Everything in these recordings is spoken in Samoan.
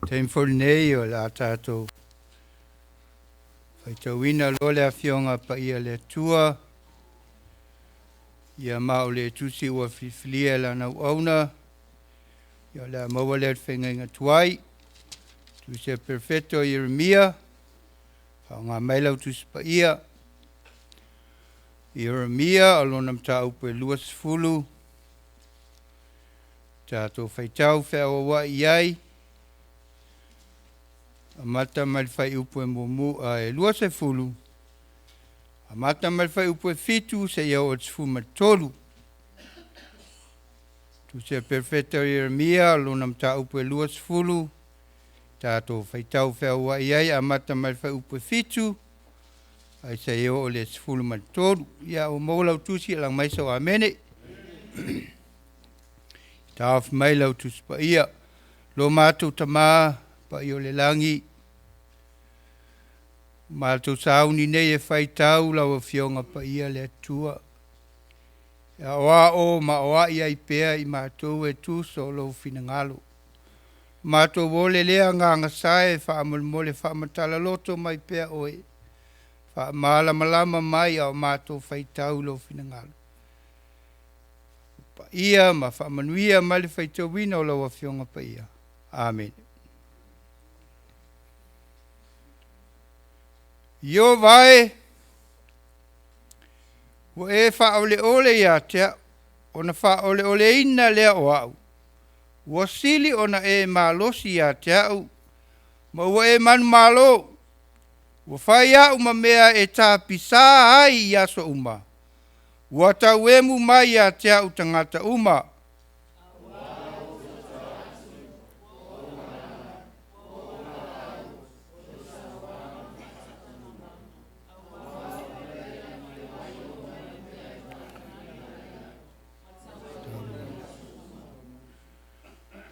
Taimi foi lenei o le a tatou faitauina loa le Afioga Paia a le Atua, ia ma o le tusi ua filifilia e lana auauna, ia o le a maua lea i le feagaiga tuai. Tusi a le Perofeta o Ieremia, faaaoga mai lau Tusi Paia. Ieremia o lona mataupu e 20, tatou faitau feauauai i ai, amata mai le fuaiupu e muamua, e 20, amata mai le fuaiupu e 7 seia oo i le 13. Tusi a le Perofeta o Ieremia, lona mataupu e 20, tatou faitau feauauai ai, amata mai le fuaiupu e 7, ae seia oo i le 13. Ia ua maua lau tusi, ia lagi mai sau amene. Taofi mai lau Tusi Paia. Lo matou Tamā paia o le lagi, matou sauni nei e faitau lau Afioga Paia le Atua, e aoao ma aoai ai pea i matou e tusa o lou finagalo. Matou ole lea gagasa e faamolemole faamatala loto mai pea oe, faamalamalama mai a o matou faitau i lou finagalo. Paia ma faamanuia mai le faitauina o lau Afioga Paia. Amene. Ieova e, ua e faaoleole ia te au, ona faaoleoleina lea o au. Ua sili ona e malosi ia te au, ma ua e manumalo. Ua fai au ma mea e tapisā ai i aso uma. Ua tauemu mai ia te au tagata uma.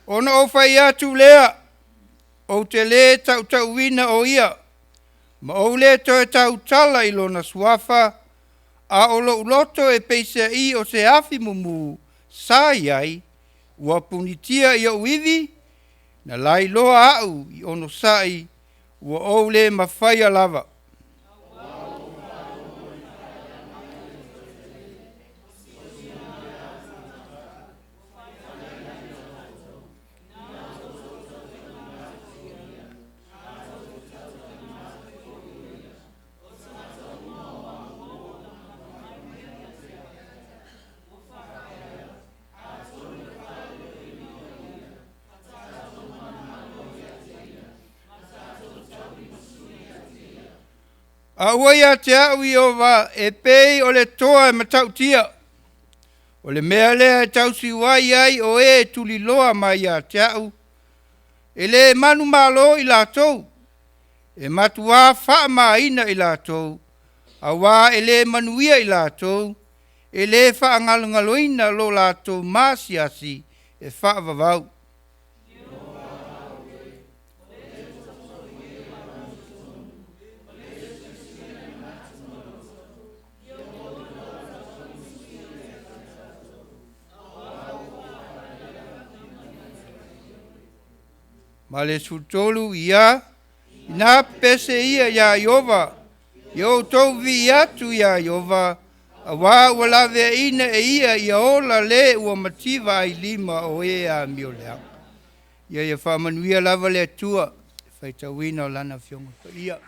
Ona ou fai atu lea, ou te lē tautauina o ia, ma ou lē toe tautala i lona suafa, a o lou loto e peiseai o se afi mumu sa i ai, ua punitia i ou ivi, na lailoa au i onosai, ua ou lē mafaia lava. A ua ia te au Ieova e pei o le toa e matautia, o le mea lea e tausiuai ai o e e tuliloa mai ia te au, e lē manumalo i latou, e matuā faamāina i latou, auā e lē manuia i latou, e lē faagalogaloina lo latou maasiasi e faavavau. Ma le 13, ia, inā pepese ia iā Ieova, ia outou vivi'i atu iā Ieova, auā ua laveaiina e ia ia ola le ua mativa ai lima o e amioleaga. Ia ia faamanuia lava le Atua i le faitauina o Lana Afioga Paia.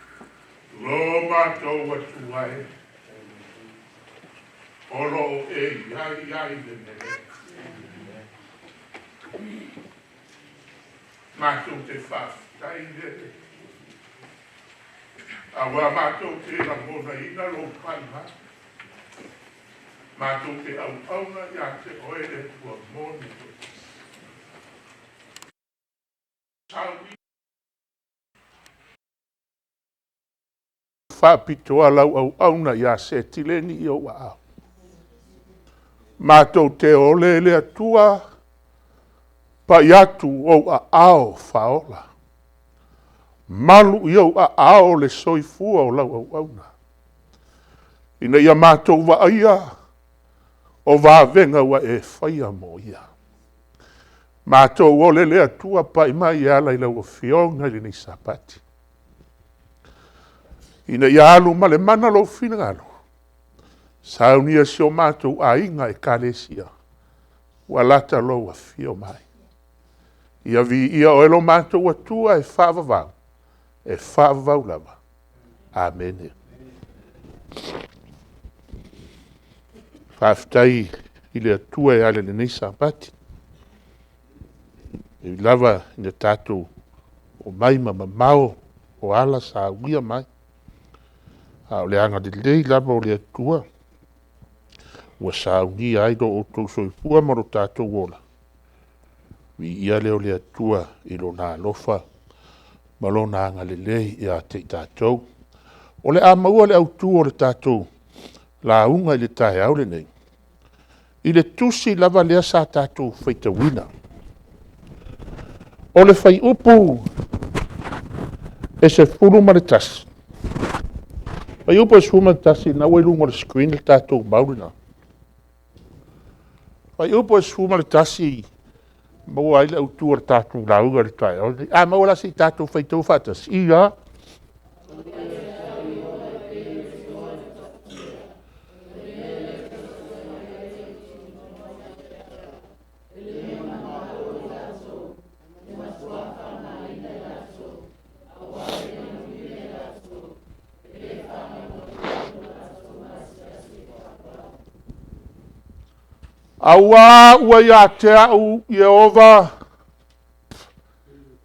Lo matou Atua e, o lo o e i ai ai le mea. Matou te faafetai lele, auā matou te lagonaina lou pai mai. Matou te auauna ia te oe le Atua moni toatasi. Faapitoa lau auauna ia Setileni i ou aao. Matou te ole i le Atua, pai atu ou aao faaola. Malu i ou aao le soifua o lau auauna, ina ia matou vaaia o vavega ua e faia mo ia. Matou ole le Atua pai mai e ala i lau Afioga i lenei Sapati, ina ia alu ma le mana lou finagalo, saunia si o matou aiga Ekalesia, ua lata lou afio mai. Ia viia Oe lo matou Atua e faavavau, e faavavau lava. Amene. Faafetai i le Atua e ala i lenei Sapati, e ui lava ina tatou omai ma mamao o ala sa uia mai, a o le agalelei lava o le Atua ua saunia ai lo outou soifua ma lo tatou ola. Viia lea o le Atua i Lona alofa ma Lona agalelei ia te i tatou. O le a maua le autu o le tatou lauga i le taeao lenei, i le tusi lava lea sa tatou faitauina. O le fuaiupu e 11, fuaiupu e 11 lena ua i luga o le screen le tatou mau lena. Fuaiupu e 11 e maua ai le autu o le tatou lauga i le taeao lenei. A maua la se i tatou faitau faatasi. Ia, Auā ua ia te au Ieova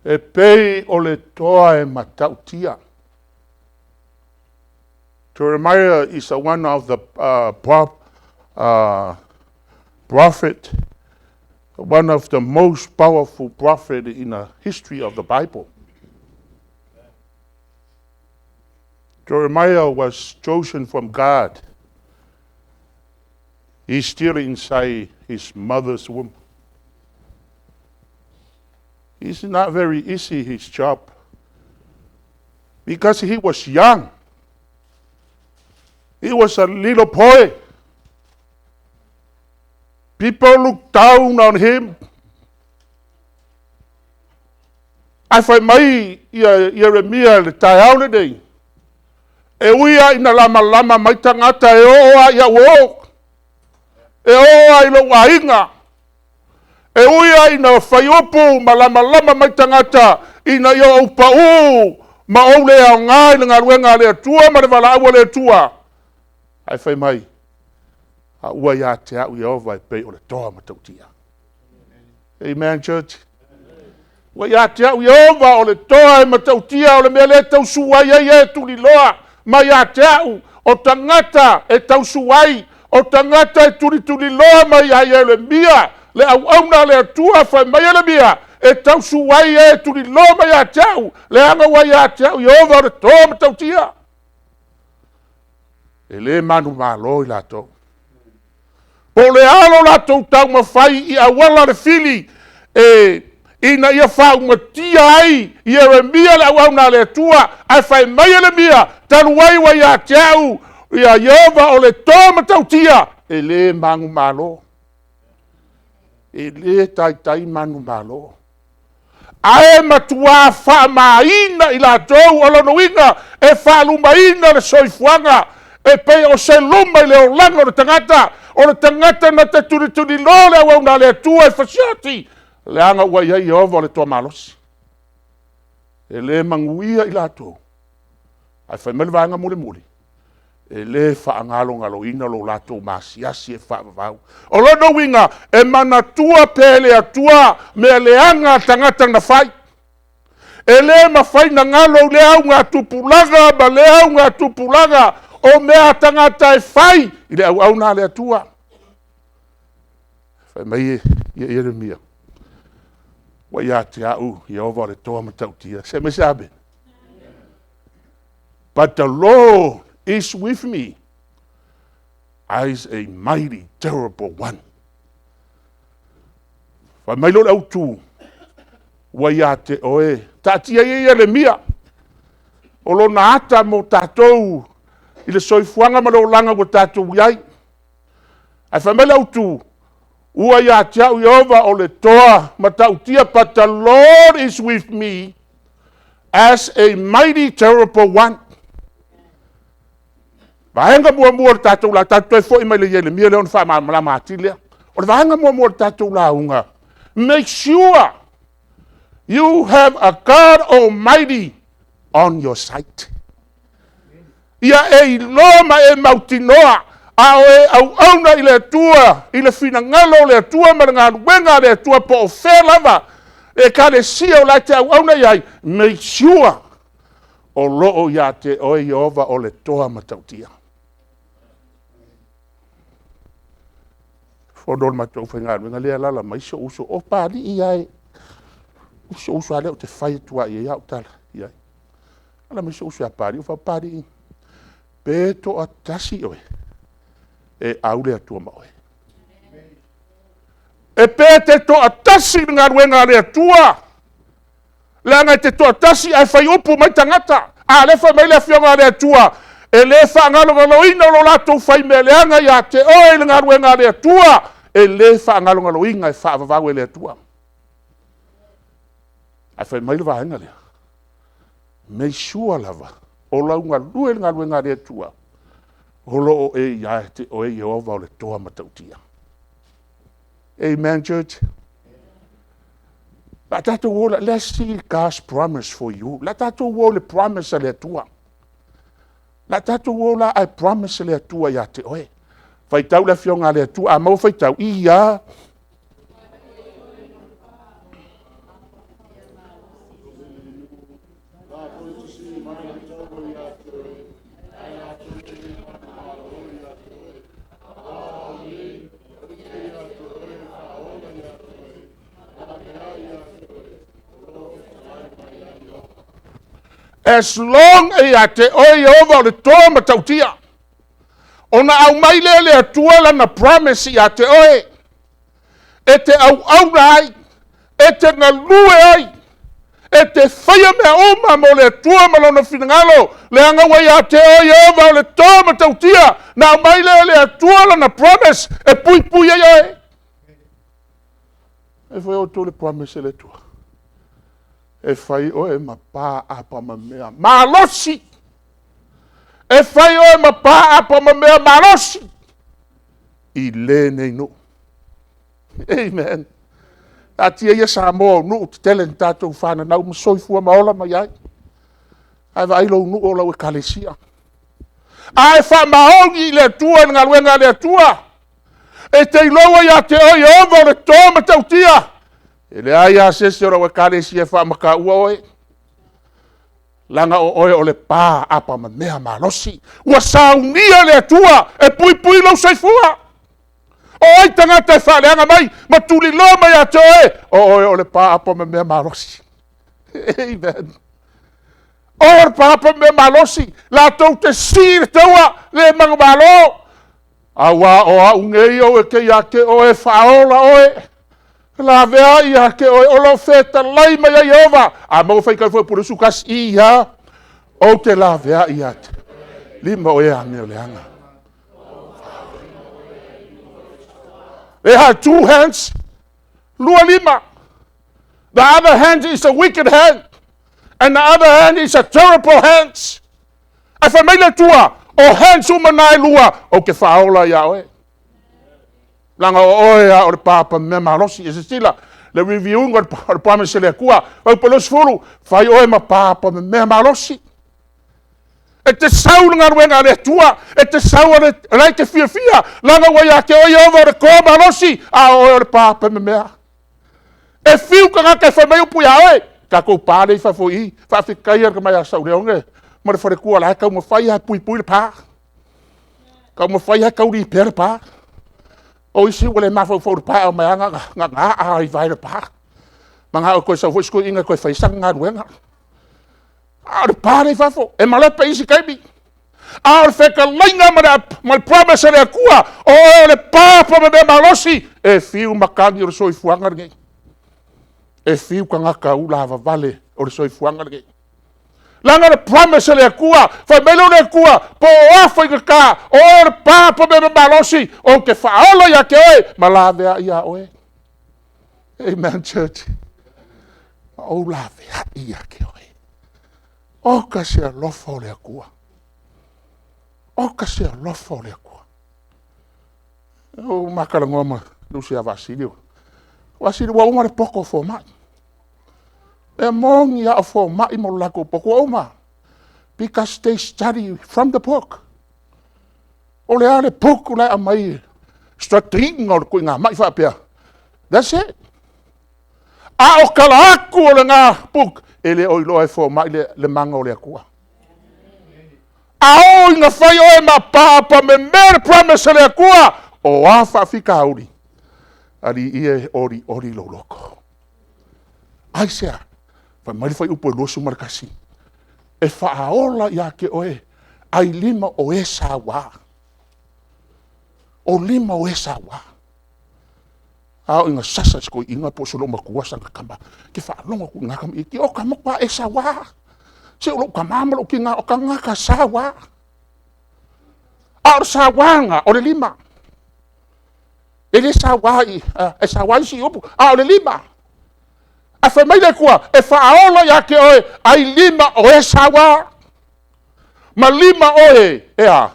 e pei o le toa e matautia. Jeremiah is one of the prophet, one of the most powerful prophet in the history of the Bible. Jeremiah was chosen from God. He's still inside his mother's womb. It's not very easy, his job, because he was young. He was a little boy. People looked down on him. Ae fai mai Ieremia i le taeao lenei, e ui lava ina lamalama mai tagata e oo lava i au uo, e oo lava i lou aiga, e ui lava ina fai upu ma lamalama mai tagata ina ia ou pau ma ou le aoga i le galuega a le Atua ma le valaau a le Atua, ae fai mai, a ua ia te au Ieova e pei o le toa matautia. Amen church. Ua ia te au Ieova o le toa e matautia, o le mea lea e tausu ai e tuliloa mai ia te au, o tagata e tausu ai, o tagata e tulituliloa mai ia Ieremia le auauna a le Atua. Fai mai Ieremia, e tausu ai e tuliloa mai ia te au, leaga ua ia te au Ieova o le toa matautia. E le manumalo i latou. Po o le a lo latou taumafai i auala le fili ina ia faaumatia ai Ieremia le auauna a le Atua, ae fai mai Ieremia, talu ai ua ia te au ia Ieova o le toa matautia, e le manumalo, e le taitai manumalo. Ae matua faamaina i latou, o lona uiga, e faalumaina le soifuaga e pei o se luma i le olaga o le tagata. O le tagata na te tulituliloa le auauna a le Atua e fasioti, leaga ua i ai Ieova o le toa malosi. E le manuia i latou, ae fai mai le vaega mulimuli, e le faagalogaloina lo latou masiasi e faavavau. O lona uiga, e manatua pea e le Atua mea leaga a tagata na fai. E le mafai ona galo i lea augatupulaga ma lea augatupulaga o mea a tagata e fai i le auauna a le Atua. Fai mai Ieremia, ua ia te au Ieova o le toa matautia. Se aumai se amene. But the Lord is with me as a mighty terrible one. Fai mai lea o le autu, ua ia te oe. Taatia ia Ieremia, o lona ata mo tatou i le soifuaga ma le olaga ua tatou i ai. Ae fai mai le autu, Ua ia te au Ieova o le toa matautia, but the Lord is with me as a mighty terrible one. Vaega muamua o le tatou lauga, tatou toe foi mai le Ieremia lea ona faamalamalama atili lea. O le vaega muamua o le tatou lauga, make sure you have a God Almighty on your side. Ia e iloa ma e mautinoa a o e auauna i le Atua, i le finagalo o le Atua ma le galuega a le Atua po o fea lava le ekalesia o la e te auauna i ai, make sure o lo o ia te oe Ieova o le toa matautia. Fono le matou aufaigaluega lea e alaala mai si ou uso, o Papalii lava e, o si ou uso lava lea ou te fai atu lava i ai au tala i ai. Alaala mai si ou uso ia Papalii, ou fai atu, Papalii, pe toatasi oe, e au le Atua ma oe. E pe te toatasi i le galuega a le Atua, leaga e te toatasi ae fai upu mai tagata. A o lea e fai mai le Afioga a le Atua, e le faagalogaloina lo latou faimea leaga ia te oe i le galuega a le Atua, e le faagalogaloina e faavavau e le Atua. Ae fai mai le vaega lea, make sure lava o lau galue i le galuega a le Atua, o lo o ia te oe Ieova o le toa matautia. Amen church. O le a tatou o, let's see God's promise for you. O le a tatou o i le promise a le Atua. O le a tatou o la ae promise le Atua ia te oe. Faitau le Afioga a le Atua, a maua faitau, ia. As long e ia te oe Ieova o le toa matautia, ona aumai lea e le Atua lana promise ia te oe, e te auauna ai, e te galue ai, e te faia mea uma mo le Atua ma Lona finagalo, leaga ua ia te oe Ieova o le toa matautia, na aumai lea e le Atua lana promise e puipui ai oe. E fai outou le promise a le Atua. E fai oe ma pa apamamea malosi. E fai oe ma pa apamamea malosi i lenei nuu. Amen. Taatia ia Samoa o nuu tetele na tatou fananau ma soifua ma ola mai ai. Ae vaai lou nuu o lau ekalesia. A e faamaoni i le Atua i le galuega a le Atua, e te iloa ia te oe Ieova o le to matautia. E leai lava se isi o lau ekalesia e faamataua oe, leaga o oe o le pa apamamea malosi. Ua saunia e le Atua e puipui lou soifua. O ai tagata e faaleaga mai ma tuliloa mai ia te oe, o oe o le pa apamamea malosi. Amen. O le pa apamamea malosi, latou te sii le taua le manumalo. Aua o au nei ou te ia te oe e faaola oe, laveai ia te oe, o lo o fetalai mai ai Ieova. A maua faitau foi Pulesu 1, ia, ou te laveai ia te, lima o e a mea leaga. They had two hands, lua lima. The other hand is a wicked hand, and the other hand is a terrible hand. Ae fai mai le Atua, o hands uma na e lua, ou te faaola ia oe. Leaga o oe lava o le papa mea malosi. E silasila, le review ina o le promise a le Atua. Fuaiupu 20, fai oe ma papa mea malosi. E te sau i le galuega a le Atua, e te sau o la e te fiafia, leaga ua ia te oe Ieova o le toa malosi, a o oe o le papa memea. E fiu tagata e fai mai upu ia oe, tatou pa lea i fafo i i, faafetai i le tama ia Sauleone ma le faletua o la e taumafai lava e puipui le pa. Taumafai lava e tau lipea le pa. O isi ua le mafaufau i le pa, e omai lava na ona a'a lava i le pa. Mananao e toe sau foi si toeaina e toe fai sana galuega. A o le pa lea i fafo, e malepe i isi taimi. A o le fetalaiga ma le promise a le Atua, o oe o le papa ma mea malosi, e fiu matagi o le soifuaga lenei. E fiu tagata ulavavale o le soifuaga lenei. Leaga le promise a le Atua, fai mai lea o le Atua, po o a faigata, o oe o le pa malosi, ou te faaola ia te oe ma laveai ia oe. Amen, church. Ma ou laveai ia te oe. Oka se alofa o le Atua. Oka se alofa o le Atua. O matalanoa ma Lusi ia Vaasili. Vaasili ua uma le poto a fomai. E moni lava o fomai ma lo latou poto ua uma. Because they study from the book. O le a le book la e aumai strategic o le ituaiga mai faapea. That's it. A o tala atu o lena book, e le o iloa e fomai le mana o le Atua. A oo ina fai oe ma paapamemea le promise a le Atua, o a faafitauli, alii e olioli lou loto. Aisea? Fai mai le fuaiupu e 21, e faaola ia te oe ailima o e sauā. O lima o e sauā. A oo ina sasa i si toeaina po o si olomatua sana tama, e te faalogo atu i lena tamaitiiti, o ta matua e saua. Se o lou tama ma lou tina o tagata saua. A o le saua lena, o le lima. E le saua i, e saua i isi upu, a o le lima. Ae fai mai le Atua, e faaola ia te oe ai lima o e saua, ma lima oe e a?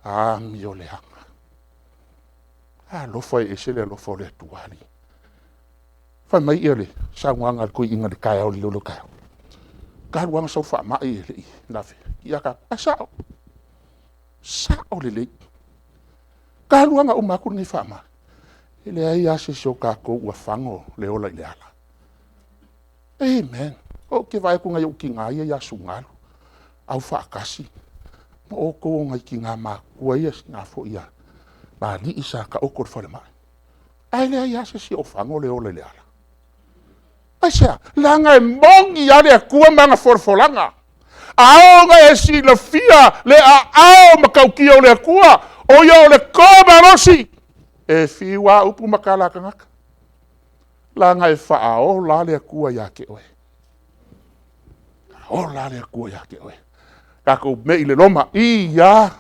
Amioleaga. Alofa e ese le alofa o le Atua, alii. Fai mai ia le saunoaga a le toeaina i le taeao i le lolo taeao. Talu lava ona sau faamai e le i lave, ia ka, ae sao, sao lelei. Talu lava ona uma atu lenei faamai, e leai lava se isi o tatou ua fago le ola i le ala. Amen. Ou te vaai atu i nai ou tina ia ia Sugalu, Aufaatasi, ma outou o nai tina matutua ia, na foi ia alii sa taoto i le falemai. Ae leai lava se isi o fago le ola i le ala. Aisea? Leaga e moni lava le Atua ma ana folafolaga. A oo ina e silafia le aao matautia o le Atua, o ia o le toa malosi, e fiu lava upu ma tala a tagata, leaga e faaola lava le Atua ia te oe. E faaola lava le Atua ia te oe. Tatou mei i le Roma, ia.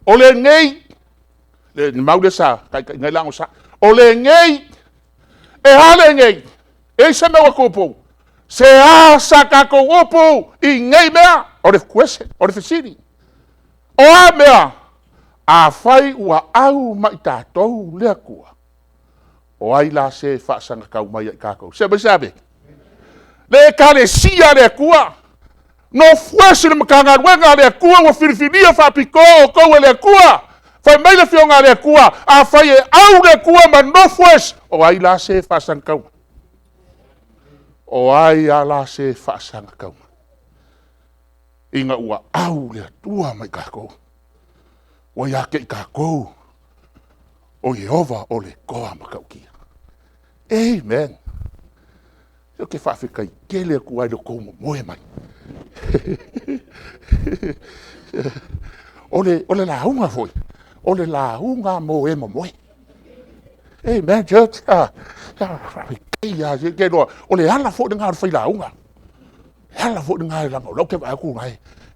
O lenei, le mau lea sa taitaiina ai le ago sa, o lenei, e a lenei? E i ai se mea ua tupu? Se a sa tatou upu i nei mea? O le question, o le fesili. O a mea? Afai ua au ma i tatou le Atua, o ai la se e faasagatau mai ia i tatou? Se aumai se amene. Le Ekalesia a le Atua, nofoesi le Matagaluega a le Atua ua filifilia faapitoa outou e le Atua. Fai mai le Afioga a le Atua, afai e au le Atua ma nofoesi, o ai la se faasagatau mai? O ai lava la se faasagatau mai? Ina ua au le Atua ma i tatou, ua ia te i tatou o Ieova o le toa matautia. Amen. Ou te faafetai tele atu ai i lo outou momoe mai. O le lauga foi, o le lauga mo e momoe. Amen, church. Faafetai lava, ou te iloa o le ala foi lena o le fai lauga. O le ala foi lena, leaga o lea ou te vaai atu o la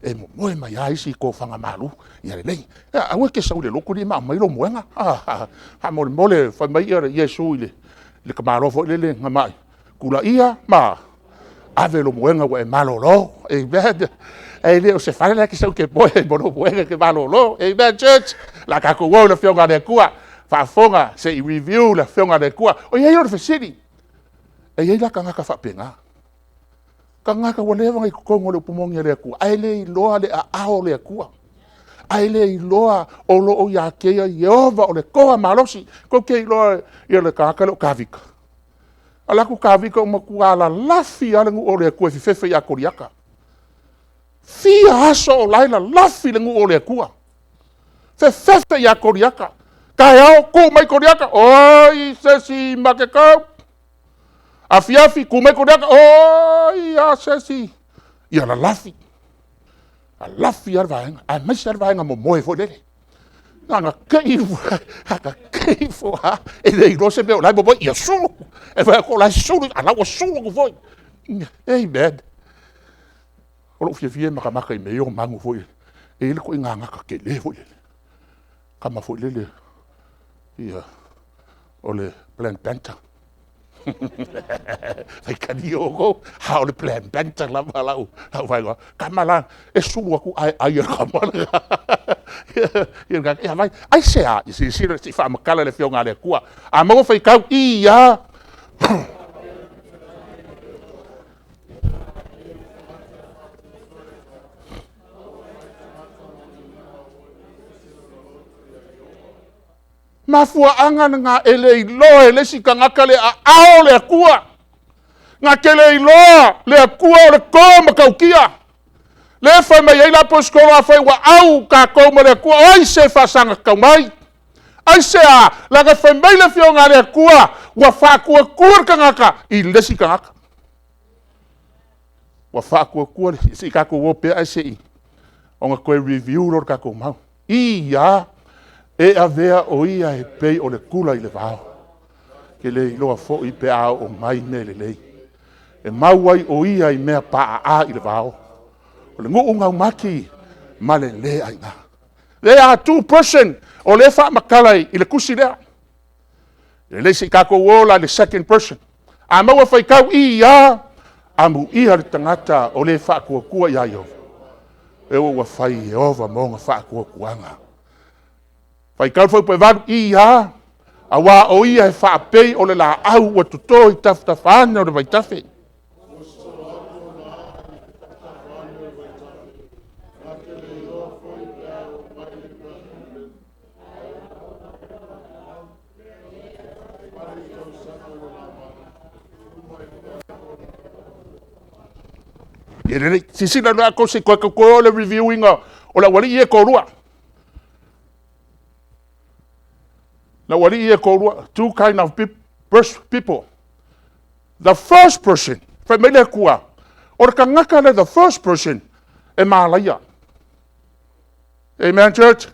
e momoe mai lava isi i tofaga malu, ia lelei. Aua e te sau i le lotu lenei ma aumai lou moega. Faamolemole, fai mai Iesu i le tamaloa foi lele na mai, tulaia ma ave lou moega ua e malolo. Amen. E le o se fale la e te sau e te moe ai ma lou moega e te malolo. Amen, church. O le a tatou o i le Afioga a le Atua, faafofoga se i review le Afioga a le Atua. Ona i ai lea o le fesili, e i ai la tagata faapena, tagata ua leva ona i totonu o le upu moni a le Atua, ae le iloa le aao o le Atua, ae le iloa o lo o ia te ia Ieova o le toa malosi. Tou te iloa le tagata lea o Tavita? Alu atu Tavita ua matua lalafi lava le nuu o le Atua e fefefe ia Koliata. Fia aso o la e lalafi le nuu o le Atua, fefefe ia Koliata. Taeao, tu mai Koliata, oi se isi makekau. Afiafi, tu mai Koliata, oi a se isi. Ia lalafi, lalafi lava le vaega, aemaise lava le vaega momoe foi lele. Na ona te i ifo lava, e le iloa se mea o la e maua mai, ia sulu. E vaai atu o la e sulu, a o la e ua sulu atu foi. Amen. O lou fiafia e matamata i mea ia o manu foi, e i ai le ituaiga gata tele foi lele, tama foi lele, ia, o le Black Panther. Faitalia outou, a o le Black Panther lava lau faaigoa. Tama la, e sulu atu ae ai e le tama lena. Ia vaai, aisea? Ia silasila se i faamatala e le Afioga a le Atua. A maua faitau, i a. Mafuaaga lena e le iloa e le isi tagata le aao o le Atua. Na te le iloa le Atua o le to matautia. Lea e fai mai ai le aposetolo, afai ua au tatou ma le Atua, o ai se faasaga tatau mai? Aisea? Leaga fai mai le Afioga a le Atua, ua faatuatua le tagata i le isi tagata. Ua faatuatua, se i tatou o pea ae se i ona toe review lea o le tatou mau. I a, e avea o ia e pei o le tula i le vao, e le iloa foi pe a oo mai mea lelei. E mau ai o ia i mea paaa i le vao, o le nuu gaumati ma le le aina. There are two person o lea e faamatala i le tusi lea. E lelei se i tatou o la i le second person. A maua faitau i a, amuia le tagata o le faatuatua ia Ieova, e ua fai e Ieova ma ona faatuatuaga. Faitau le fuaiupu 8, i a, aua o ia e faapei o le laau ua toto i tafatafa ane o le vaitafe. Ia lelei, silasila la outou se i toe o i le review ina o le aualii ia e toalua. Le aualii ia e toalua, two kind of people. The first person, fai mai le Atua, o le tagata lea the first person, e malaia. Amen church?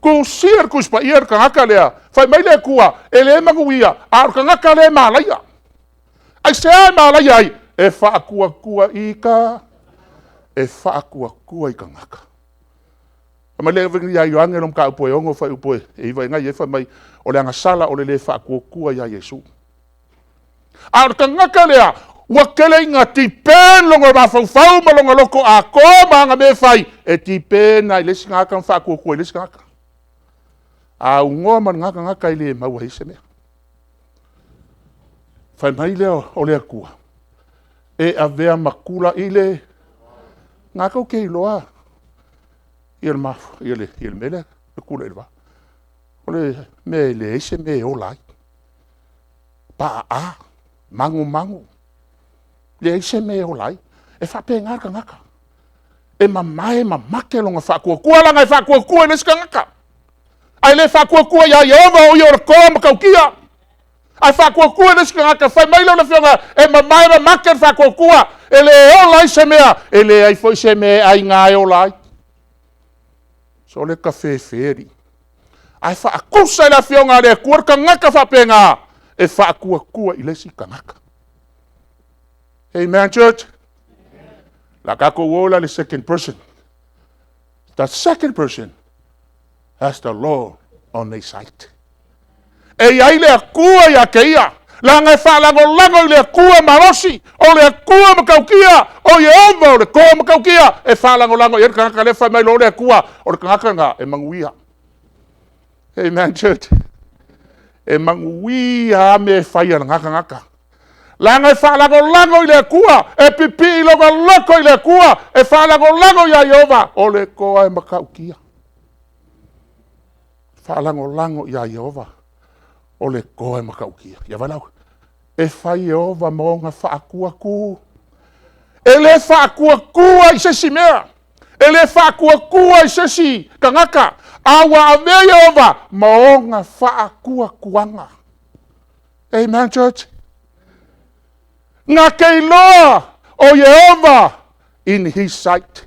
Tusia le Tusi Paia le tagata lea, fai mai le Atua, e le manuia, a o le tagata lea e malaia. Aisea e malaia ai? E faatuatua i ka, e faatuatua i tagata. Fai mai le ia Ioane le mataupu e 6 fuaiupu e 9 i ai, fai mai, o le agasala o le le faatuatua ia Iesu. A o le tagata lea, ua tele ina depend lona mafaufau ma lona loto atoa ma ana mea e fai, e depend lava i le isi tagata ma faatuatua i le isi tagata. A aunoa ma lena tagata e le maua ai se mea. Fai mai lea o le Atua, e avea ma tula i le... Na tou te iloa ia le mea lea, le tula i le vao. O le mea e leai se mea e ola ai, paa, magomago, leai se mea e ola ai. E faapena le tagata, e mamae ma mate lona faatuatua, leaga e faatuatua i le isi tagata, ae le faatuatua ia Ieova o ia o le toa matautia. Ae faatuatua i le isi tagata, fai mai lea o le Afioga, e mamae ma mate le faatuatua, e le ola ai se mea, e leai foi se mea e aina e ola ai. Sole tafefe alii. Ae faatusa e le Afioga a le Atua le tagata faapena, e faatuatua i le isi tagata. Amen church? O le a tatou o la i le second person. The second person has the Lord on his side. E i ai le Atua ia te ia, leaga e faalagolago i le Atua malosi, o le Atua matautia, o Ieova o le toa matautia, e faalagolago i ai le tagata lea. Fai mai loa le Atua, o le tagata lena e manuia. Amen church? E manuia lava mea e fai a lena tagata. Leaga e faalagolago i le Atua, e pipii lona loto i le Atua, e faalagolago ia Ieova, o le toa e matautia. Faalagolago ia Ieova, o le toa e matautia. Ia vaai la, e fai Ieova ma ona faatuatua. E le faatuatua i se isi mea, e le faatuatua i se isi tagata, a ua avea Ieova ma ona faatuatuaga. Amen church? Na te iloa o Ieova in his sight.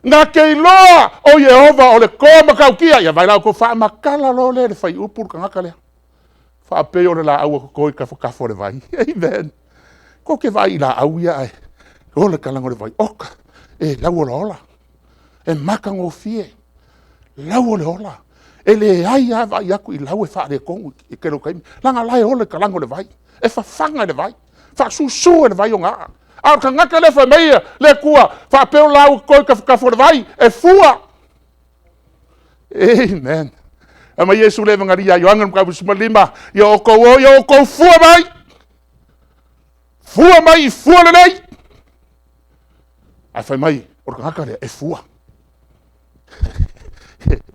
Na te iloa o Ieova o le toa matautia. Ia vaai la outou faamatala loa lea i le fuaiupu le tagata lea. Faapei o le laau e toto i tafatafa o le vai. Amen. Tou te vaai i laau ia ae ola i talaane o le vai, oka, e lauolaola, e matagofie, lau o le ola. E leai lava vaai atu i lau e faaletonu i le tele o taimi, leaga o la e ola i talaane o le vai, e fafaga e le vai, faasusu e le vai ona aa. A o le tagata lea fai mai le Atua, faapea o laau e toto i tafatafa o le vai, e fua. Amen. Fai mai Iesu i le Evagalia a Ioane mataupu 15, ia outou o ia outou fua mai, fua mai i fua lelei. Ae fai mai, o le tagata lea e fua.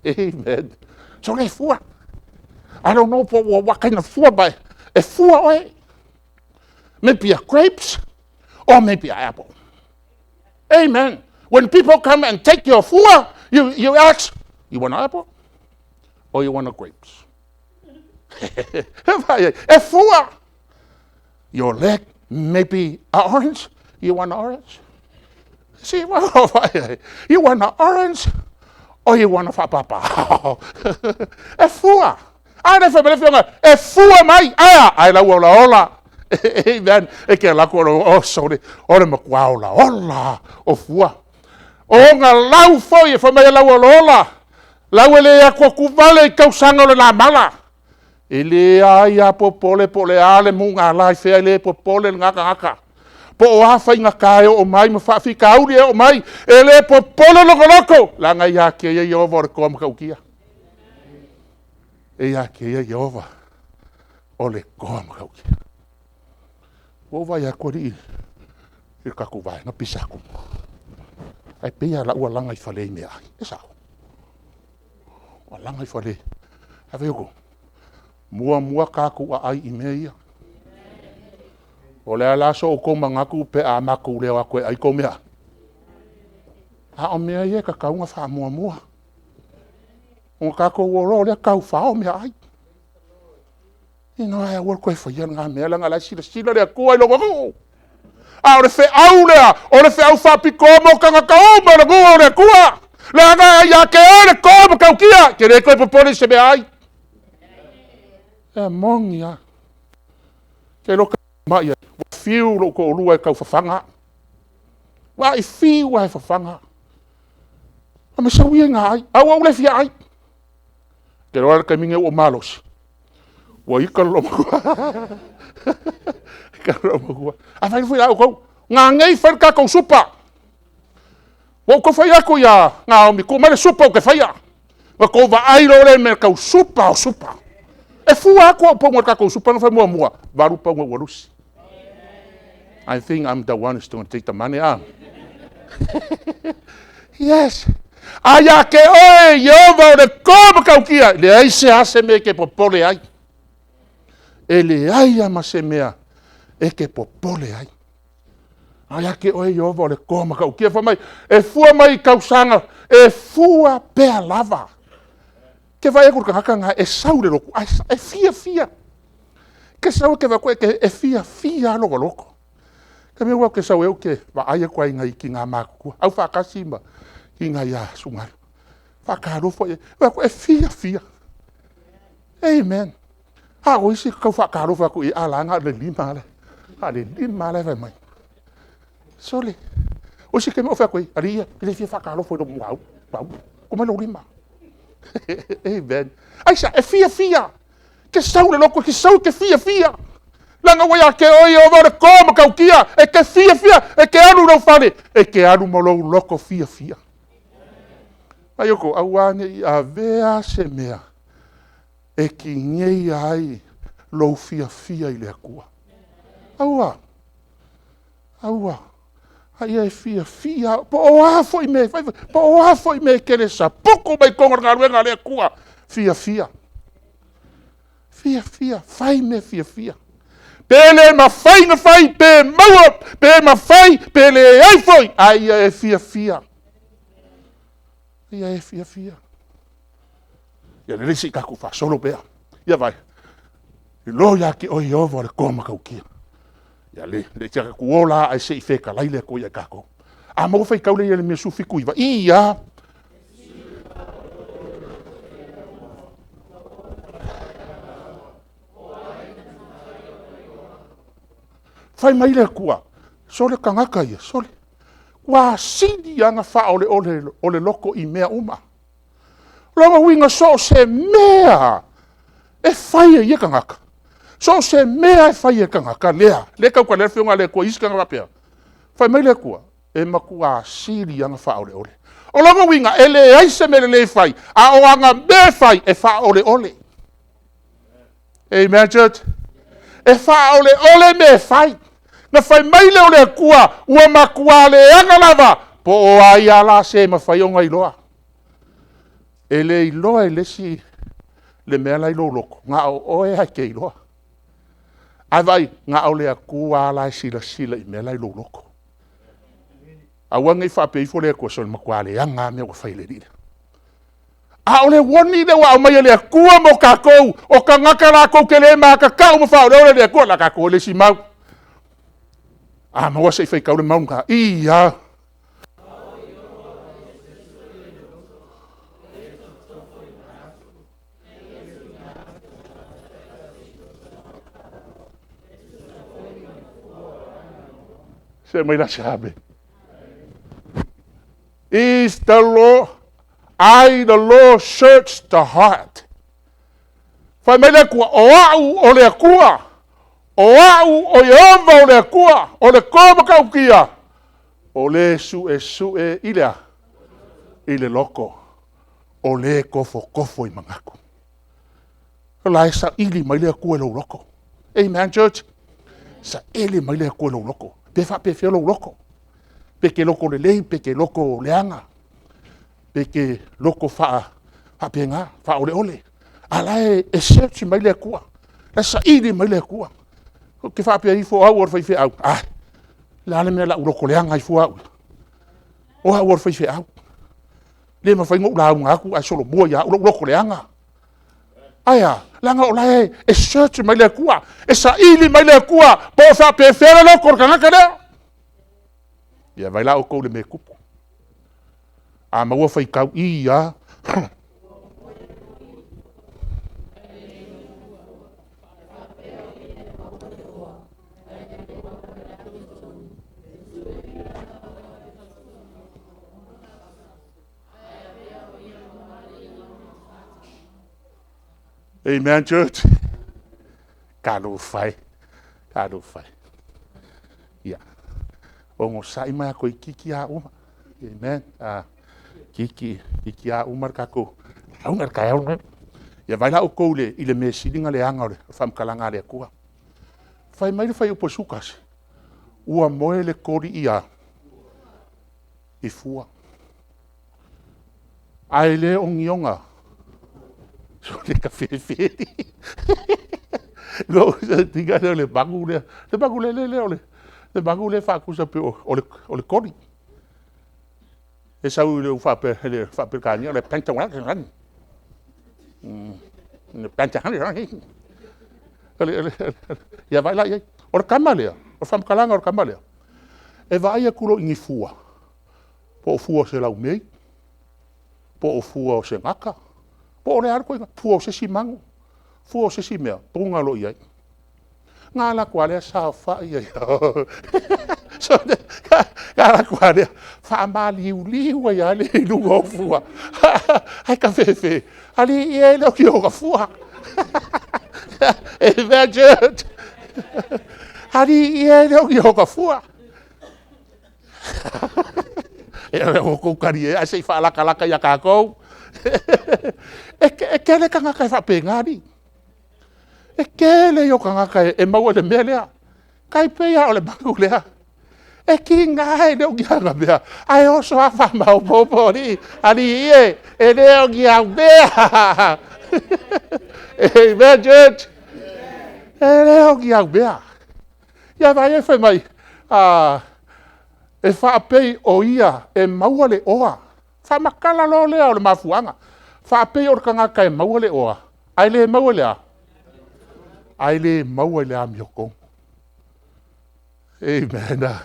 Amen. So le fua. I don't know what kind of fua, but e fua oe. Maybe a grapes or maybe an apple. Amen. When people come and take your fua, you ask, you want an apple or you want a grapes? E fua. Your leg maybe an orange. You want an orange? See, you want an orange or you want a faapapa? E fua. A le fai mai le afioga, e fua mai, ae a, ae lau olaola. Amen. E ke lako o oh, sorry, o le matua olaola o fua. O ona lau foi e fai mai e lau olaola, lau e le atuatuvale i tausaga o le lamala. E leai lava popole po o le a le mugala i fea, e le popole lena tagata. Po o a faigata e oo mai ma faafitauli e oo mai, e le popole lona loto, leaga ia te ia Ieova o le toa matautia. E ia te ia Ieova o le toa matautia. Ua ou vaai atu alii i le tatou vaega pisa atu. Ae pei lava lau alaga i fale i meaai. E sao? Alaga i fale. Ae fai atu, muamua tatou aai i mea ia. O le a la so outou manatu pe a matou le o atu e ai tou meaai? A o mea ia e tatau ona faamuamua. Ona tatou o loa lea taufao meaai. Ina ae aua le toe faia lena mea, leaga o la e silasila le Atua i lona nuu. A o le feau lea, o le feau faapitoa mo tagata uma o le nuu o le Atua. Leaga e ia te oe le toa matautia, e te le toe popole i se meaai. E moni lava. Ke iloa mai ai, ua fiu lou toalua e taufafaga au. Ua ai fiu lava e fafaga au. Fai mai, sau ia ina ai, ae ua ou le fia ai. Ou te iloa la le taimi lenei ua ou malosi, ua ita le loomatua. Ita le loomatua. A fai foi la outou, nanei fai le tatou supa. Ua ou tau fai atu ia Naomi, tuu mai le supa ou te faia. Ona outou vaai loa lea i mea tau supa o supa. E fua atu au pauna o le tatou supa na fai muamua, 8 pauna ua lusi. I think I'm the one who's going to take the money, ah. Yes. A ia te oe, Ieova o le toa matautia, e leai se a se mea e te popole ai. E leai lava ma se mea e te popole ai. A ia te oe, Ieova o le toa matautia, fai mai, e fua mai i tausaga, e fua pea lava. Ke vaai atu i le tagata lena e sau i le lotu, ae e fiafia. Ke sau ke vaai atu e fiafia lava lona loto. Ka mea ua ke sau ai ou te vaai atu ai i nai tina matutua, au faatasi ma tina ia Sugalu. Faatalofa i ai, vaai atu e fiafia. Amen. A o isi tau faatalofa atu i ai, a la na o le lima lava, na o le lima lava la e fai mai. Sole, o isi taimi ou fai atu ai, alii ia, e le fia faatalofa i lou muaulu, tuu mai lou lima. Amen. Aisea? E fiafia. Ke sau le loto, ke sau ke fiafia. Leaga ua ia te oe Ieova o le toa matautia, e te fiafia, e te alu i lou fale, e te alu ma lou loto fiafia. Ai outou, aua ne i avea se mea e tineia ai lou fiafia i le Atua. Aua, aua, a ia e fiafia, po o a foi mea e fai, po o a foi mea e te le sapuku mai totonu o le galuega a le Atua, fiafia. Fiafia, fai mea fiafia. Pe le mafai na fai, pe maua, pe mafai, pe leai foi, a ia e fiafia. Ia e fiafia. Ia lelei se i tatou faasolo pea. Ia vai. Iloa ia te oe Ieova o le toa matautia. Ia le, le te atu ola ae se i fetalai le Atua ia tatou. A maua faitau le Ieremia 79, ia. Fai mai le Atua, sole tagata ia, sole, ua sili lava ona faaoleole o le loto i mea uma. O lona uiga so o se mea lava e fai e ia tagata, so o se mea lava e fai e le tagata lea, lea e tautala ai le Afioga a le Atua i isi tagata faapea, fai mai le Atua, e matua sili lava ona faaoleole. O lona uiga, e leai se mea lelei e fai, a o ana mea e fai, e faaoleole. Amen church? E faaoleole mea e fai. Na fai mai lea o le Atua, ua matua leaga lava, po o ai lava la se e mafai ona iloa. E le iloa e le isi le mea la e i lou loto, na o oe lava e te iloa. Ae vaai, na o le Atua lava la e silasila i mea la e i lou loto. Aua ne i faapea ifo le Atua, sole, e matua leaga lava mea ua fai e le alii lea. A o le warning lea ua aumai e le Atua mo tatou, o tagata latou te le makakau ma faaoleole le Atua, o le a tatou o i le isi mau. A maua se i faitau le mau lena. Ia. Se aumai la se ave. Is the Lord, I the Lord search the heart. Fai mai le Atua, o au o le Atua, o au o Ieova o le Atua, o le to matautia, o le suesue i le a? I le loto, o le tofotofo i manatu. O la e saili mai le Atua i lou loto. Amen church? Saili mai le Atua i lou loto. Pe faapefea lou loto? Pe te loto lelei pe te loto leaga, pe te loto faapena, faaoleole. A o la e search mai le Atua, o la e saili mai le Atua. Ou te faapea ifo o au o le faifeau, a, o le a le mea o le a ou loto leaga ai fua au ia? O au o le faifeau. E le mafai ona ou lauga atu ae solomua ia au lou loto leaga. Ae a? Leaga o la e search mai le Atua, e saili mai le Atua po o faapefea le loto o le tagata lea. Ia vaai la outou i le mea e tupu. A maua faitau, ia. Amen church. Talofa e, talofa e. Ia, onosai ma toeitiiti lava uma. Amen. Toeitiiti lava uma le tatou lauga i le taeao lenei. Ia vaai la outou i le mea e sili ona leaga o le faamatalaga a le Atua. Fai mai le fuaiupu 11, ua moe le koli i a? I fua. Ae le ogioga. Sole tafefea. O le manu lea, le manu lele lea, le manu lea e faatusa pei o le koli. E sau i le faa-Peretania o le Ia vaai la i ai. O le tama lea, o le faamatalaga o le tama lea, e vaai atu loa i ni fua, po o fua o se laumei, po o fua o se gata, po o le a le ituaiga, fua o se isi manu, fua o se isi mea, puna loa i ai. Ona alu atu lava lea saofai ai lava, sole, ona alu atu lava lea faamaliuliu ai lava lea i luga o fua, ae tafefe, alii e, le oki ona fua. Amen church. Alii e, le oki ona fua. Ia ua outou talie ae se i faalatalata ia tatou. E tele tagata e faapena alii. E tele ia o tagata e maua i le mea lea, e tai pei lava o le manu lea. E tiga e le o ni ana mea, ae oso lava faamaopoopo, alii, alii e, e le o ni au mea. Amen church. E le o ni au mea. Ia vaai i ai fai mai, e faapei o ia e maua le oa, faamatala loa lea o le mafuaaga, faapei o le tagata e maua le oa, ae le maua i le a? Ae le maua i le amiotonu. Amen.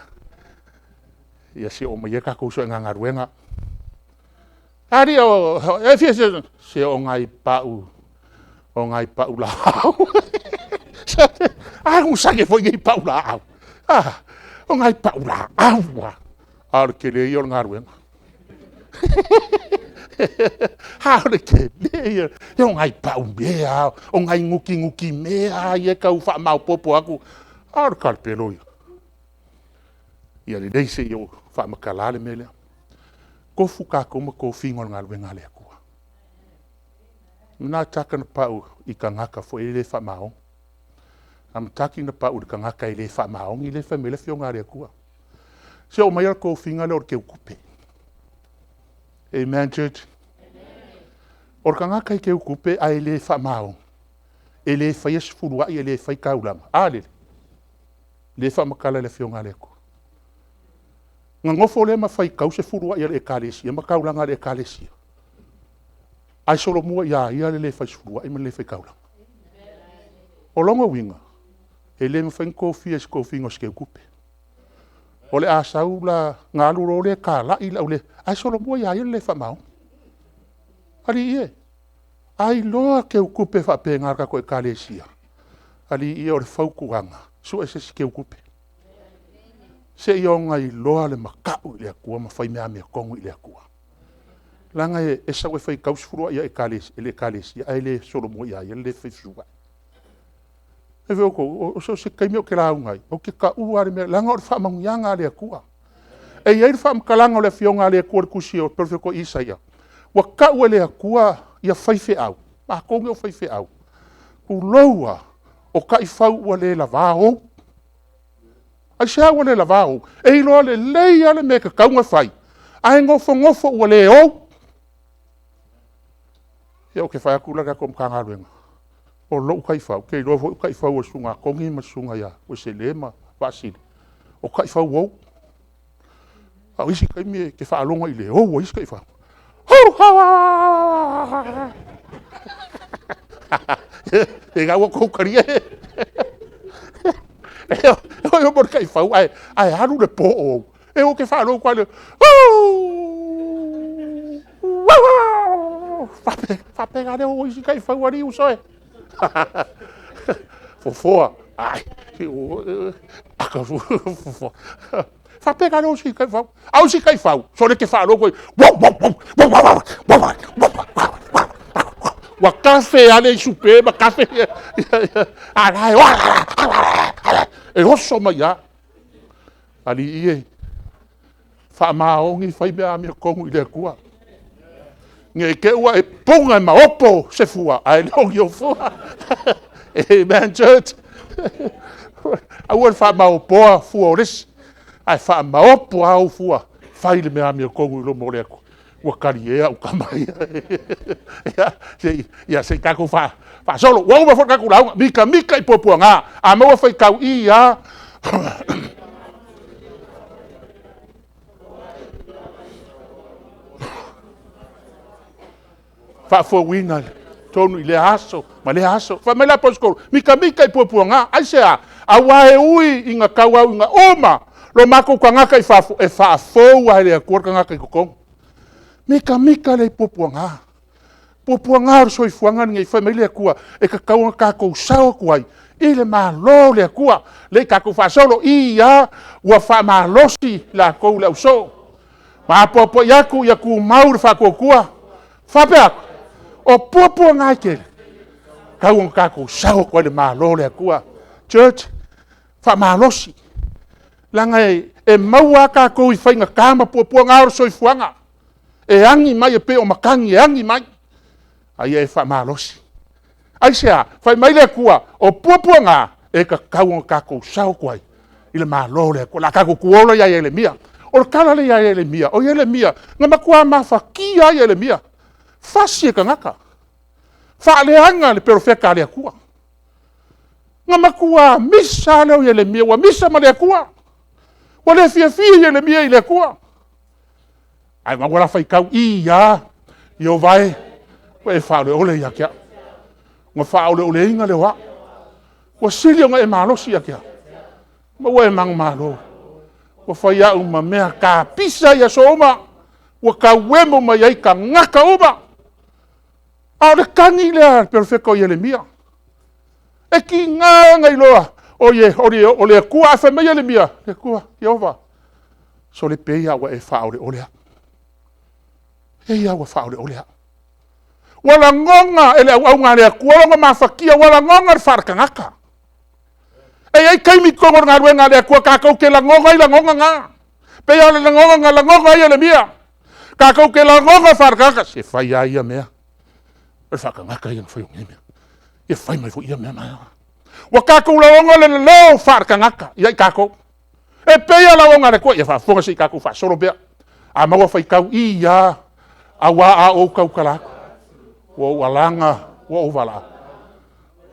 Ia se oo mai ia tatou uso i galuega. Alii e fia se o nai pau, o nai pau laau. A gusage foi nei pau laau. O nai pau laau lava, a o le tele ia o le galuega. A o le tele ia, o nai pau mea lava, o nai nutinutimea lava ia e tau faamaopoopo atu, a o le talapelo ia. Ia lelei se i ou faamatala le mea lea. Tofu tatou ma tofiga o le galuega a le Atua. Na amata ona pau i tagata foi ia e le faamaoni. Amata ona pau i le tagata e le faamaoni lea e fai mai ai le Afioga a le Atua. Se i oo mai le tofiga lea o le teutupe. Amen church. O le tagata e teutupe ae le faamaoni, e le faia sefuluai e le faia taulaga, a lele, lea e faamatala e le Afioga a le Atua. Ona nofo lea ma faitau sefuluai a le Ekalesia ma taulaga a le Ekalesia, ae solomua ia ia le le fai sefuluai ma le le fai taulaga. O lona uiga, e le mafai ona tofia i se tofiga o se teutupe. O le a sau la ona alu loa lea talai le ae solomua ia ia le le faamaoni. Alii e, a iloa teutupe faapena a le tatou Ekalesia, alii e, o le fautuaga, sue se isi teutupe, seiloga iloa le matau i le Atua ma fai mea amiotonu i le Atua. Leaga e sau e faitau sefuluai a le Ekalesia ae le solomua ia ia le le fai fesuiai. So o se taimi ou te lauga ai, ou te taua lava le mea lea, leaga o le faamanuiaga a le Atua. E i ai le faamatalaga o le Afioga a le Atua i le tusi a le Perofeta o Isaia, ua tau e le Atua faifeau, matou nei o faifeau, tulou lava, o taifau ua le lava ou. Aisea ua le lava ou? E iloa lelei lava le mea e tatau ona fai, ae nofonofo ua le ou. Ia ou te fai atu la i le tatou Matagaluega, o lou taifau, ou te iloa foi o taifau a le Susuga ia Togi ma le Susuga ia Uesele ma Faasili, o taifau ou. A o isi taimi e te faalogo i le ou a isi taifau, hooroo lena ua outou talia. E oo i le taifau ae alu le po o ou, ou te faalogo atu lava i le faapena le oo a isi taifau alii uso e. Fofoa, e faapena le o o isi taifau. A o isi taifau, sole, e te faalogo i ua tafe lava le isupe ma tafe a o la e o e oso mai lava. Alii e, faamaoni, fai mea amiotonu i le Atua, ne i te i ua e puna e maopo se fua ae le o ni ou fua. Amen church. Aua le faamaopoa fua o le isi, ae faamaopo lava ou fua, fai le mea amiotonu i luma o le Atua. Ua talie au tama ia. Ia se i tatou faasolo, ua uma foi le tatou lauga, mitamita i puapuaga, a maua faitau i lava, faafouina tonu i lea aso ma lea aso. Fai mai le aposetolo, mitamita i puapuaga. Aisea? Aua e ui ina tauau ina uma lo matou tagata i fafo, e faafou lava e le Atua le tagata i totonu. Mitamita lea i puapuaga, puapuaga o le soifuaga lenei, fai mai le Atua e tatau ona tatou sao atu ai i le Malo o le Atua. Lea tatou faasolo, i a ua faamalosi latou le ausoo ma apoapoai atu ia tumau le faatuatua. Faapea atu, o puapuaga e tele, e tatau ona tatou sao atu ai i le Malo o le Atua. Church, faamalosi, leaga e maua lava tatou i faigata ma puapuaga o le soifuaga. E agi mai e pei o matagi e agi mai, a ia e faamalosi. Aisea? Fai mai le Atua, o puapuaga e tatau ona tatou sao atu ai i le Malo o le Atua. O le a tatou tuola ia Ieremia. O le tala lea ia Ieremia, o Ieremia na matua mafatia ai Ieremia, fasi e tagata, faaleaga le perofeta a le Atua. Na matua misa lava lea o Ieremia, ua misa ma le Atua, ua le fiafia Ieremia i le Atua. Ae maua la faitau, i a, Ieova e, ua e faaoleole ia te au, ona faaoleoleina lea o au. Ua sili ona e malosi ia te au, ma ua e manumalo. Ua fai au ma mea kapisa i aso uma, ua tauemo mai ai tagata uma. A o le tagi lea a le perofeta o Ieremia. E tiga ona iloa o le Atua, ae fai mai Ieremia, le Atua, Ieova, sole pei lava ua e faaoleole au, pei lava ua faaoleole au. Ua lagona e le auauna a le Atua lona mafatia, ua lagona le faale-tagata. E i ai taimi i totonu o le galuega a le Atua tatou te lagona ai lagona na, pei lava o le lagona na lagona ai Ieremia. Tatou te lagona faale-tagata, se e fai lava ia mea, o le faatagata ia ona fai o nei mea. Ia fai mai foi ia mea ma ia. Ua tatou lagona le leo faale-tagata ia i tatou. E pei lava o le auauna a le Atua, ia faafofoga se i tatou faasolo pea. A maua faitau, i a, aua a ou tautala atu, ua ou alaga ua ou valaau,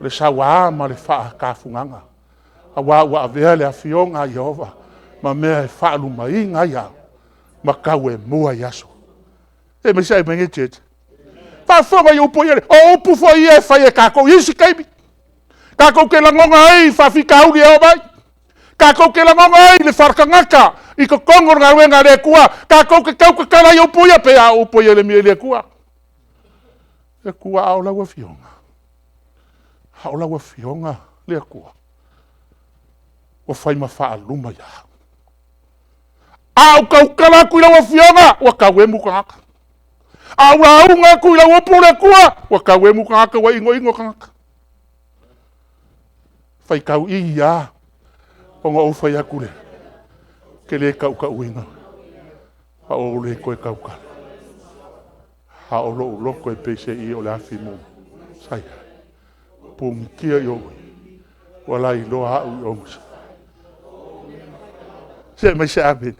le saua ma le faatafugaga, aua ua avea le Afioga a Ieova ma mea e faalumaina ai au ma tauemua i aso. Se aumai se aumene church. Faafofoga i upu ia, o upu foi ia e fai e tatou i isi taimi, tatou te lagona ai faafitauli e oo mai, tatou te lagona ai le faaletagata i totonu o le galuega a le Atua, tatou te tautatala ai upu ia, e pei lava o upu a Ieremia i le Atua. Le Atua, a o lau Afioga, a o lau Afioga le Atua, ua fai ma faaluma ia au. A ou tautala atu i lau Afioga, ua tauemu tagata. A ou lauga atu i lau upu le Atua, ua tauemu tagata ua igoigo tagata. Faitau, i a, ona ou fai atu lea, ou te le tautauina ma ou le toe tautala, a o lou loto e peiseai o le afi mumu sa i ai, punitia i ou ua lailoa au i ou. See mai se amene.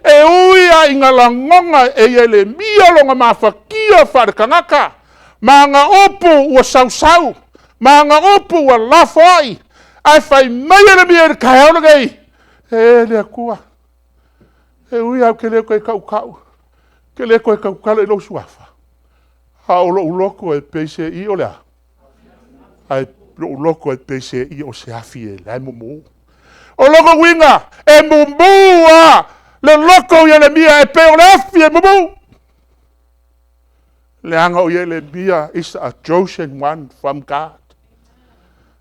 E ui lava ina lagona e Ieremia lona mafatia faale-tagata ma ana upu ua sausau ma ana upu ua lafoai, ae fai mai Ieremia i le taeao lenei, e le Atua, e ui lava ou te le toe tautau, ou te le toe tautala i lou Suafa, a o lou loto e peiseai o le a? Lou loto e peiseai o se afi o la e mumu. O lona uiga, e mumu lava le loto o Ieremia e pei o le afi e mumu, leaga o Ieremia is a chosen one from God.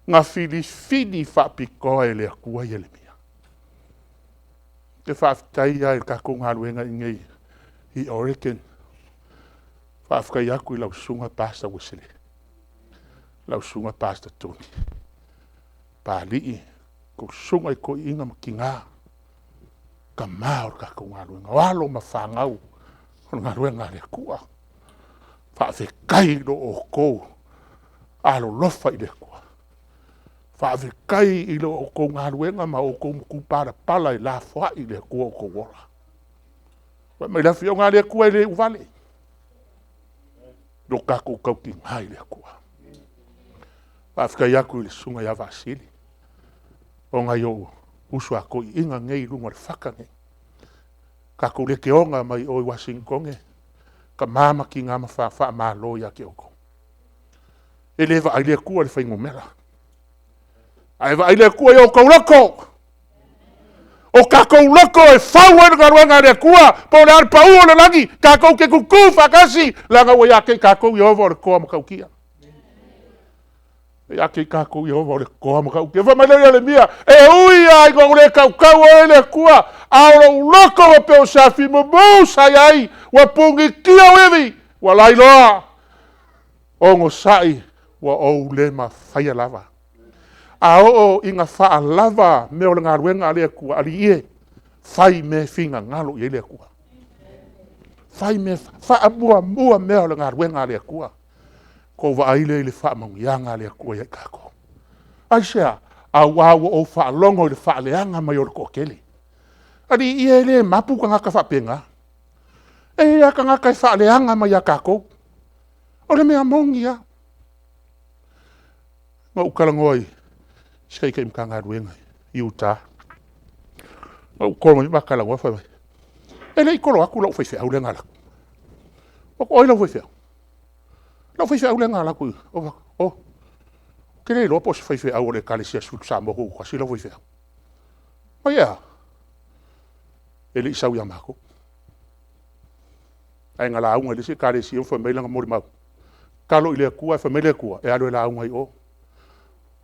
Na filifili faapitoa e le Atua Ieremia. Ou te faafetai lava i le tatou galuega i inei i Oregon. Faafetai atu i lau Susuga Pastor Uesele, lau Susuga Pastor Tony, Papalii, tou susuga i toeaiina ma tina, tama o le tatou galuega, o alo ma fanau o le galuega a le Atua. Faafetai i lo outou alolofa i le Atua. Faafetai i lo outou galuega ma outou matupalapala e lafoai i le Atua outou ola. Fai mai le Afioga a le Atua e le uvale lo tatou tautiga i le Atua. Faafetai atu i le Susuga ia Vaasili, o nai ou uso a toeaiina nei i luga o le fata nei, tatou leitioga mai o i Uasinitone, tama ma tina faamalo ia te outou. E le vaai le Atua i le fuainumera, ae vaai le Atua i o outou loto. O tatou loto e fau ai le galuega a le Atua, po o le a le pau o le lagi, tatou te tutu faatasi, leaga ua ia te i tatou Ieova o le toa matautia. Ua ia te i tatou Ieova o le toa matautia. Fai mai lea o Ieremia, e ui lava ina ou le tautau oe le Atua, a o lou loto ua pei o se afi mumu sa i ai, ua punitia ou ivi, ua lailoa, onosai ua ou le mafaia lava. A oo ina faalava mea o le galuega a le Atua, alii e, fai mea e finagalo i ai le Atua. Fai mea, faamuamua mea o le galuega a le Atua, ona outou vaai lea i le faamanuiaga a le Atua ia i tatou. Aisea? Aua ua ou faalogo i le faaleaga mai o le toatele. Alii e, e le mapu tagata faapena. E i ai lava tagata e faaleaga mai ia tatou. O le mea moni lava. Na ou talanoa i si tamaitai Matagaluega i uta, na ou tolo mai ma talanoa fai mai, e le i tolo atu lau faifeau lea na alu atu. Ou fai atu, o ai lau faifeau? Lau faifeau lea na alu atu i o. Ou fai atu, o, ou te le iloa po o se faifeau o le Ekalesia Sifulu Samoa Tutoatasi lau faifeau. Ai e a? E le i sau ia matou. Ae na lauga i le isi ekalesia ma fai mai lana molimau, tatalo i le Atua ae fai mai le Atua e alu e lauga i o. Ou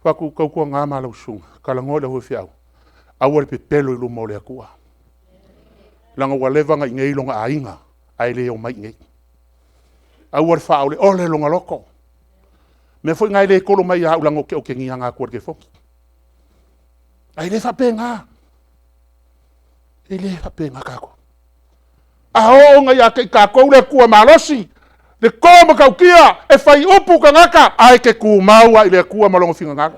fai atu, tautuana ma lau susuga, talanoa i le aufaifeau, aua le pepelo i luma o le Atua, leaga ua leva ona i inei lona aiga ae le omai i inei. Aua le faaoleole lona loto. O le mea foi lena e le tolo mai ia au leaga ou te otegiana atu i le telefoni. Ae le faapena, e le faapena tatou. A oo ina ia te i tatou le Atua malosi, le to matautia, e fai upu tagata ae e te tumau lava i le Atua ma Lona finagalo.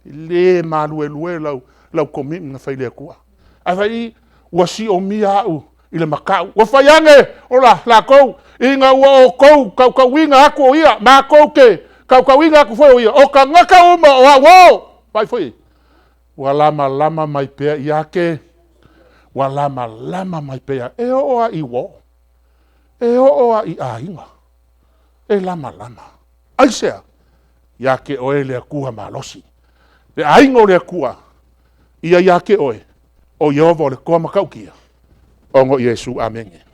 E le maluelue lau commitment na fai i le Atua. Ae fai i, ua siomia au i le matau. Ua fai ane o latou, ina ua outou tautauina atu o ia, matou te tautauina atu foi o ia, o tagata uma o au o, vaai foi i ai, ua lamalama mai pea ia te, ua lamalama mai pea. E oo lava i uo, e oo lava i aiga, e lamalama. Aisea? Ia te oe le Atua malosi, le aiga o le Atua, ia ia te oe, o Ieova o le Toa matautia, ona o Iesu. Amene.